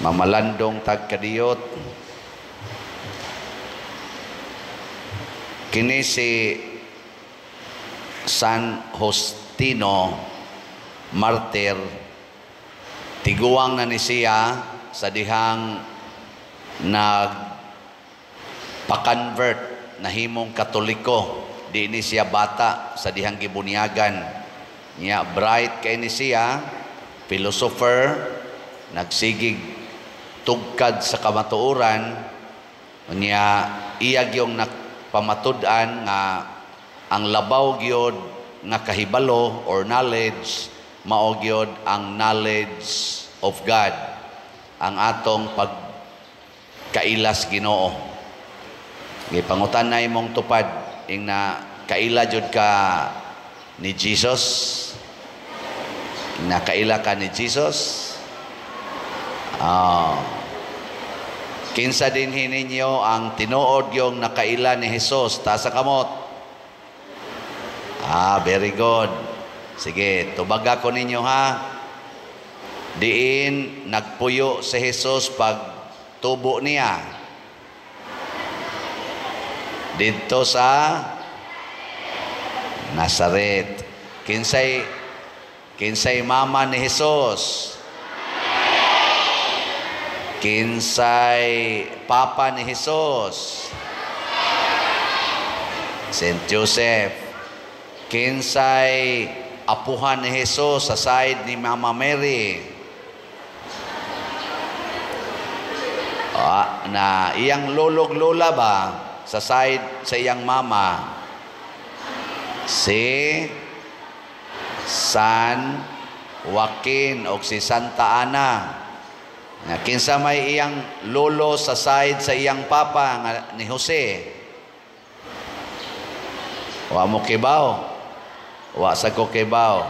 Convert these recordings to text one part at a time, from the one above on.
Mamalandong tagkadiyot. Kini si San Justino, martir, tiguang na ni siya sa dihang nagpa-convert, nahimong Katoliko. Di ni siya bata sa dihang gibunyagan. Niya bright kay ni siya, philosopher, nagsigig tugkad sa kamatuoran. Niya iya gyung nakpamatud-an nga ang labaw gyud nga kahibalo or knowledge mao gyud ang knowledge of God, ang atong pagkailas Ginoo. Gipangutan na imong tupad ing na kaila jud ka ni Jesus, na kaila ka ni Jesus. Kinsa dinhi ninyo ang tinuod yung nakaila ni Jesus? Taas sa kamot. Very good. Sige, tubaga ko ninyo ha. Diin nagpuyo si Jesus pag tubo niya. Didto sa Nazaret. Kinsay mama ni Jesus? Kinsay papa ni Jesus? Saint Joseph. Kinsay apuhan ni Jesus sa side ni Mama Mary? Na iyang lolog lola ba sa side sa iyang mama? Si San Joaquin o si Santa Ana. Na kinsa may iyang lolo sa side sa iyang papa nga ni Jose? Wa mo kibaw. Wa sa ko kibaw.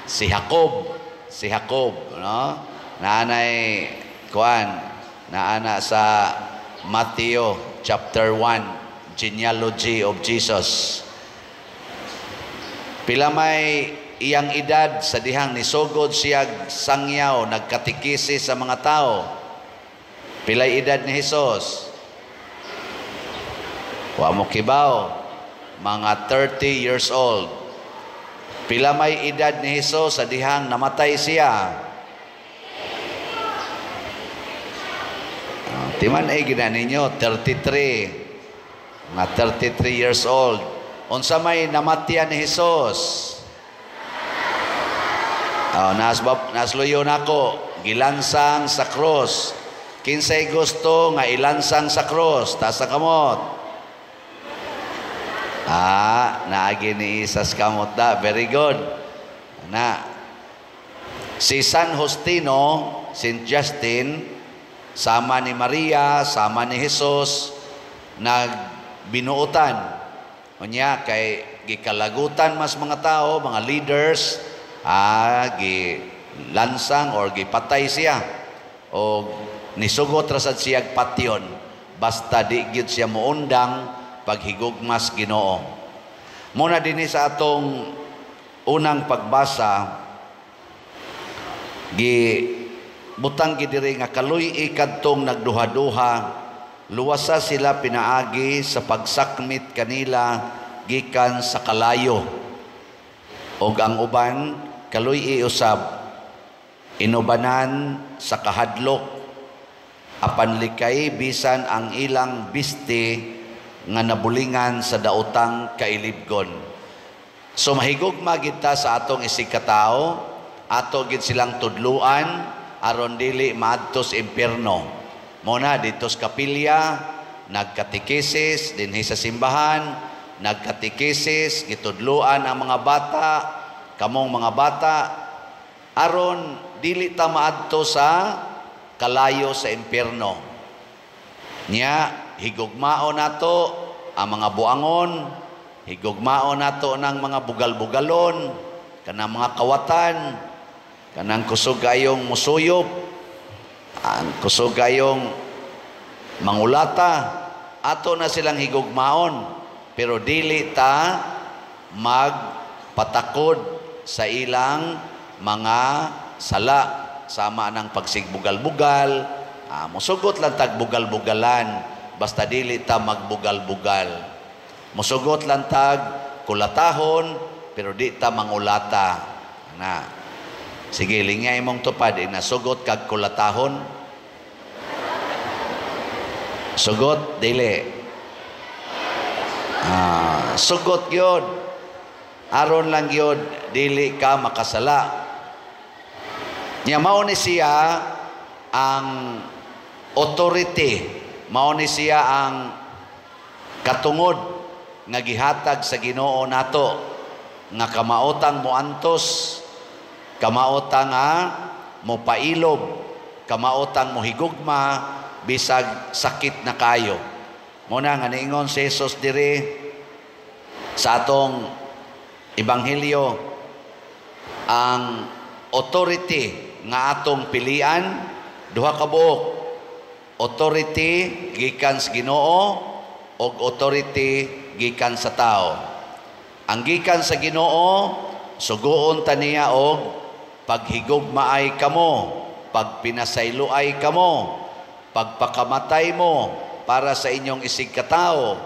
Si Jacob, si Jacob, no? Naanay kuan, naana sa Matthew chapter 1, genealogy of Jesus. Pila may iyang edad sa dihang nisugod siya sangyaw, nagkatikisi sa mga tao? Pilay edad ni Jesus? Wa mo kibaw. Mga 30 years old. Pila may edad ni Jesus sa dihang namatay siya? Timan ay gina ninyo, 33. Mga 33 years old. Unsa may namatyan ni Jesus? Nasluyo nako, gilansang sa cross. Kinsay gusto nga ilansang sa cross? Taas sa kamot. Naagi ni isas kamot da. Very good. Na si San Justino, Saint Justin, sama ni Maria, sama ni Jesus, nagbinuotan. Unya kay gikalagutan mas mga tao, mga leaders, gilansang or gipatay siya o nisugot ra sad siya patyon, basta di gyud siya muundang paghigugmas Ginoo. Muna dinhi sa atong unang pagbasa, gi butang gidiri nga kaluy-i kadtong nagduha-duha, luwasa sila pinaagi sa pagsakmit kanila gikan sa kalayo. Og ang uban kaluy-i usab inubanan sa kahadlok, apan likay bisan ang ilang bisti nga nabulingan sa daotang kailibgon. So mahigugma gid ta sa atong isig katao, ato gid silang tudluan aron dili maadto sa impierno. Mona dito sa kapilya nagkatekesis dinhi sa simbahan, nagkatekesis, gitudluan ang mga bata, kamong mga bata, aron dili ta maadto sa kalayo sa impierno. Nya higugmao nato ang mga buangon, higugmao nato ng mga bugal-bugalon, kanang mga kawatan, kanang kusog kayong musuyop, ang kusog kayong mangulata, ato na silang higugmaon, pero dili ta magpatakod sa ilang mga sala. Sama ng pagsigbugal-bugal, musugot lang tag bugal-bugalan, basta dili ta magbugal-bugal. Musugot lang tag kulatahon, pero di ta mangulata. Na. Sige, lingay imong tupad, inasugot kag kulatahon. Sugot, dili. Sugot gyud. Aron lang gyud dili ka makasala. Nya mao ni siya ang authority, mao ni siya ang katungod nga gihatag sa Ginoo nato nga kamaotang moantos, kamaotang nga mopailob, kamaotang mohigugma bisag sakit na kayo. Mao na nga niingon si Jesus diri sa atong ebanghelyo, ang authority nga atong pilian duha ka buok: authority gikan sa Ginoo ug authority gikan sa tao. Ang gikan sa Ginoo, suguon ta niya og paghigugmaay kamo, pagpinasayloay kamo, pagpakamatay mo para sa inyong isig katao,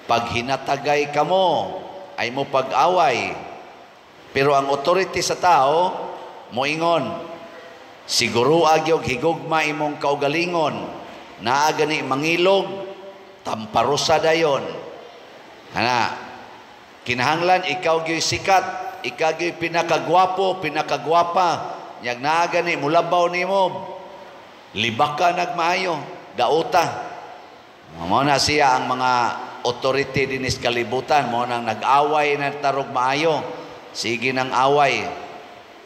paghinatagay kamo ay mo pag-away. Pero ang authority sa tao moingon, siguro agyog higugma imong kaugalingon, naa gani mangilog, tamparosa dayon. Ana, kinahanglan ikaw gyoy sikat, ikaw gyoy pinakagwapo, pinakagwapa, nyag naa gani mulabaw nimo, libaka nagmaayo, dauta. Mao na siya ang mga authority dinis kalibutan, mao nang nag-away na tarog maayo, sige nang away.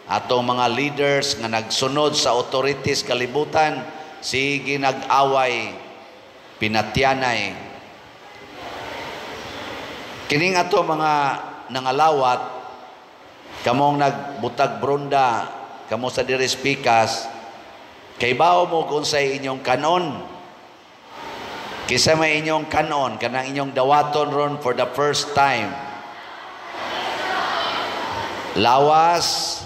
Atong mga leaders nga nagsunod sa authorities kalibutan, sige nag-away, pinatyanay. Kining ato mga nangalawat, kamong nagbutag bronda, kamo sa diri pikas, kay bao mo kung sa inyong kanon. Kisa may inyong kanon, kanang inyong dawaton ron for the first time. Lawas.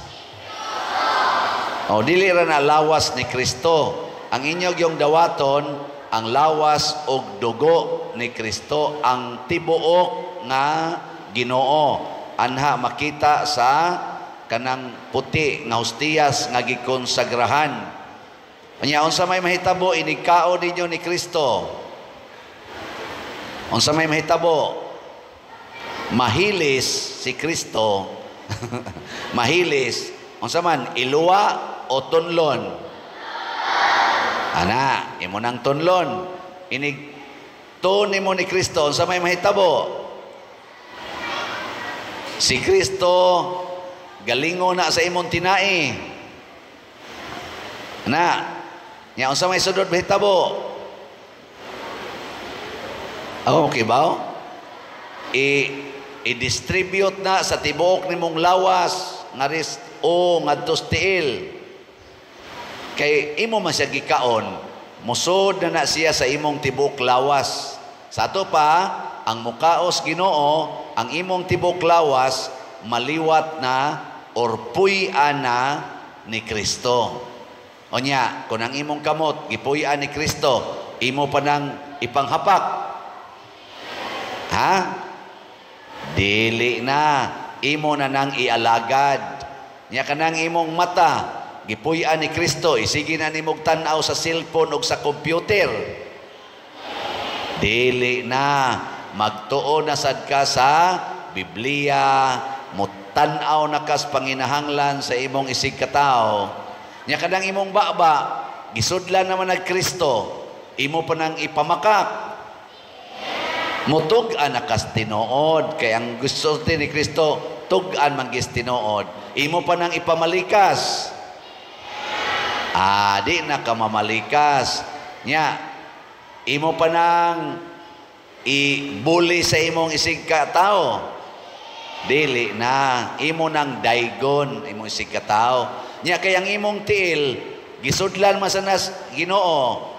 O, dili ra na lawas ni Kristo. Ang inyong yung dawaton, ang lawas og dugo ni Kristo, ang tibuok nga Ginoo. Anha makita sa kanang puti nga hostiyas nga gikonsagrahan. Unya unsa may mahitabo inig kaon ninyo ni Kristo? Unsa may mahitabo? Mahilis si Kristo. Mahilis. Unsa man, iluwa o tunlon? Ana, imo nang tunlon. Inig tuon nimo ni Kristo, unsa may mahitabo? Si Kristo galingo na sa imong tinai. Ana, nya unsa may sudod mahitabo? Ako okay ba? I-distribute na sa tibuok nimong lawas nga ris o ngadto sa tiil. Kay imo man siya gikaon, musod na na siya sa imong tibuok lawas. Sa ato pa, ang mukaos Ginoo, ang imong tibuok lawas maliwat na or puy-an na ni Kristo. Onya, kung ang imong kamot gipuy-an ni Kristo, imo pa nang ipanghapak. Ha? Dili na. Imo na nang ialagad. Nya kanang imong mata, gipuy-an ni Kristo, isige na nimog tan-aw sa cellphone ug sa computer. Dili na. Magtuo na sad ka sa Biblia, mutan-aw na kas panginahanglan sa imong isig katawo. Nya kanang imong baba, gisudlan naman nag Kristo, imo pa nang ipamakak. Mutug-an na kas tinuod, kay ang gusto ni Kristo tug-an man gis tinuod. Imo pa nang ipamalikas. Di na ka mamalikas. Nya imo pa nang ibuli sa imong isig katao. Dili na, imo nang daygon imong isig katao. Nya kay ang imong tiil gisudlan man sa nas Ginoo.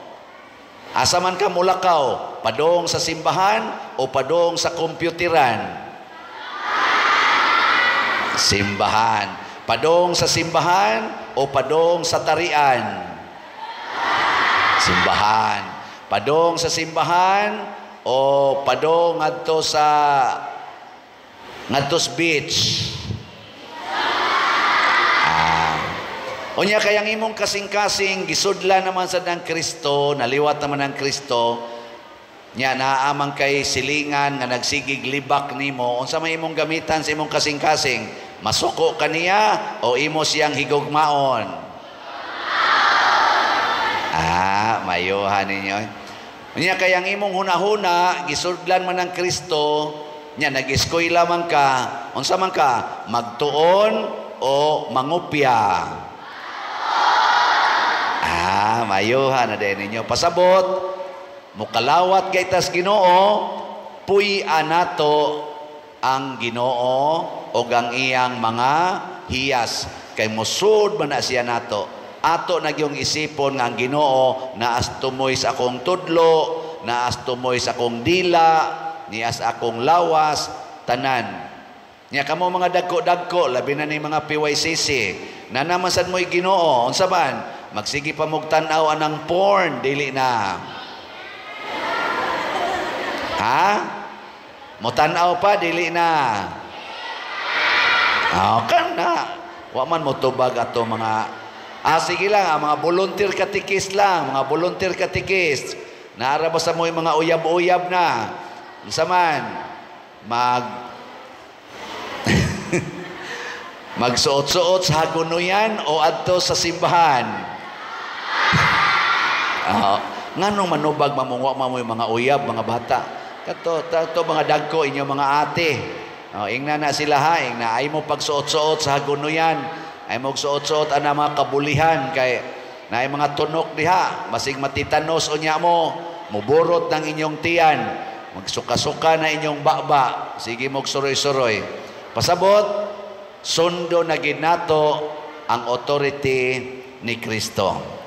Asa man ka mulakaw, padong sa simbahan o padong sa kompyuteran? Simbahan. Padong sa simbahan o padong sa tarian? Simbahan. Padong sa simbahan o padong ngadto sa beach? Ah. Unya kayang imong kasing-kasing gisudlan naman sa ng Kristo, naliwat naman ng Kristo, nya naamang kay silingan nga nagsigig libak nimo, unsa may imong gamitan sa imong kasing-kasing? Masuko kaniya o imo siyang higugmaon? Ah, mayuhan ninyo. Unya kayang imong hunahuna gisudlan man ng Kristo, nya nag-eskwela man ka, unsa man ka? Magtuon o mangupya? Ah, mayuhan na din ninyo. Pasabot, mukalawat kay tas Ginoo, puy-an nato ang Ginoo o ang iyang mga hiyas kay musud man na siya nato. Ato na gyung isipon nga ang Ginoo naas tumoy sa akong tudlo, naas tumoy sa akong dila, nias akong lawas, tanan. Nya kamo mga dagko-dagko, labi na ni mga PYCC, na naman sad mo'y Ginoo, unsa man? Magsige pa mog tan-aw anang porn, dili na. Ha? Mo tan-aw pa, dili na. Ah, kan na. Wa man mo tubag ato mga. Ah, sige lang, ah, mga volunteer katikis lang, mga volunteer katikis. Naara ba sa mo yung mga uyab-uyab na? Unsa man? Magsuot-suot sa hagunoyan o adto sa simbahan? Ah, nganong manubag mamungwa mo yung mga uyab, mga bata? Kato, tato mga dagko inyo mga ate. Oh, ingna na sila ha, ingna ay mo pagsuot-suot sa hagunoyan. Ay mo suot-suot ana mga kabulihan kay naay mga tunok diha, basig matitanos unya mo, muburot ng inyong tiyan, magsuka-suka na inyong baba, sige mo suroy-suroy. Pasabot, sundo na gid nato ang authority ni Kristo.